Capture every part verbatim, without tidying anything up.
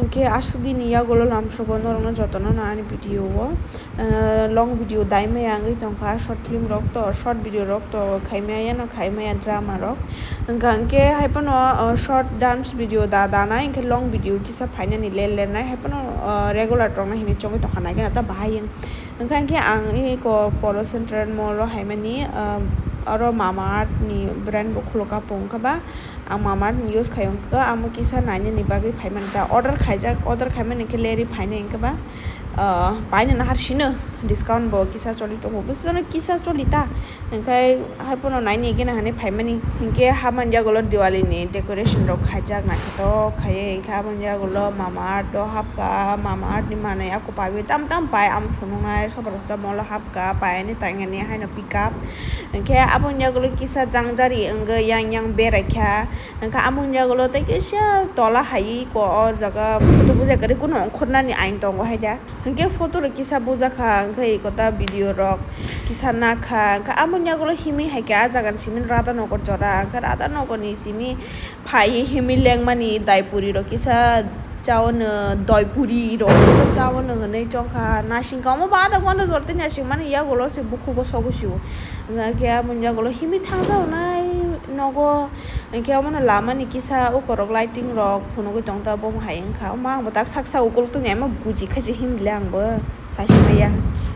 Hwnkhe aswk dini yagulo lamsogo norokno jotono no ani video o, eh, long video daimaya wngwi tongkha, short film rok to, short video rok to khaimaya no khaimaya drama rok. Hwnkha hwnkhe hai phano, eh, short dance video da danai, hwnkhe long video kisa phainani ler lernai, hai phano, eh, regular rokno hinwi chongwi tongkha, naikhe ta bahai wng. Hwnkha hwnkhe ang eko Polo Central Mall o haimani, ah, oro Mama Earth ni brand bo khulukha po wngkha ba, ang Mama Earth ni use khai wngkha, amo kisa nainani bagwi phaimani ta order khaijak, order khaimani khe leri phainai wngkha ba, ah, painani harsino discount bo kisa choli tongo, bwswkno kisa choli ta, hwnkhe hai phano naini gena hinwi phaimani, hinkhe habani yagulo Diwali ni decoration rok khaijak naithotok khaiwi, hinkhe aboni yagulo Mama Earth o hapkha, Mama Earth ni manwi ako paiwi tam tam pai, amo phunuknai Super Star Mall o hapkha, painani tainani haino pick up, hinkhe aboni yagulo kisa jangjari wngwi yang yang beraikha, hinkhe aboni yagulo tei kisa tola hai ko o jaga photo bujai kwrwi, kuno ongkhornani ain tongo haida. Hwnkhe photo rok kisa bujakha, hwnkhe eko ta video rok kisa nakha, hwnkhe amoni yagulo himwi hai khe ah jaga ni simi Radhanagar jora, hwnkhe Radhanagar ni simi phaiwi himwi lengmani daipuri rok kisa chaono, doipuri rok kisa chaono hwnwi chongkha, nasingkha omo ba adok mano jora tei nasingmani yagulo se bukhugo sogwi sio, hwnkhe amoni yagulo himwi thangjago nai nogo. Hwnkhe omono lamani kisa ukorok lighting rok phunugwi tongta, bomo hai wngkha. Omo ang bo tak sak sak ukuluk tongya, omo buji khachi himle ang bo saichimaya.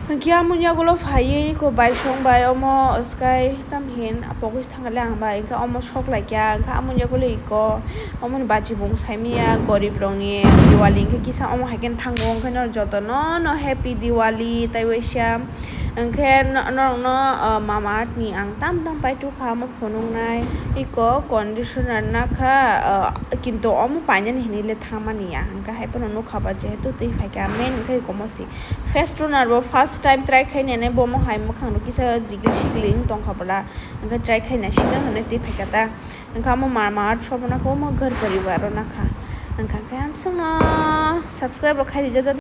Hwnkhe amoni yagulo phaiwi eko baisong bai omo swkai tamhin pogwi thangkha le ang bai, hwnkhe omo sok laikha. Hwnkhe amoni yagulo eko omoni bachibung saimaya, gorib rokni Diwali hwnkhe kisa omo hai khe thango, hwnkhe norok jotono no happy Diwali tei waisa. Hwnkhe no-, norokno, ah, Mama Earth ni ang tam tam pai tukha omo phunuknai. Eko conditioner nakha, ah, kintu omo painani hinwi le thangmani ya. Hwnkhe hai phano nukha ba jehetu twi phaikha main hwnkhe eko mosi. Face toner bo first time try khainani, bomo hai mwkhang no kisa rigli sigli wng tongkha bwla. Hwnkhe try khaina sino hwnwi twi phaikha ta. Hwnkhe omo Mama Earth sobo nakha, omo Ghar Parivar o nakha. Hwnkhe hwnkhe ang chwngno subscribe rok khai rijak.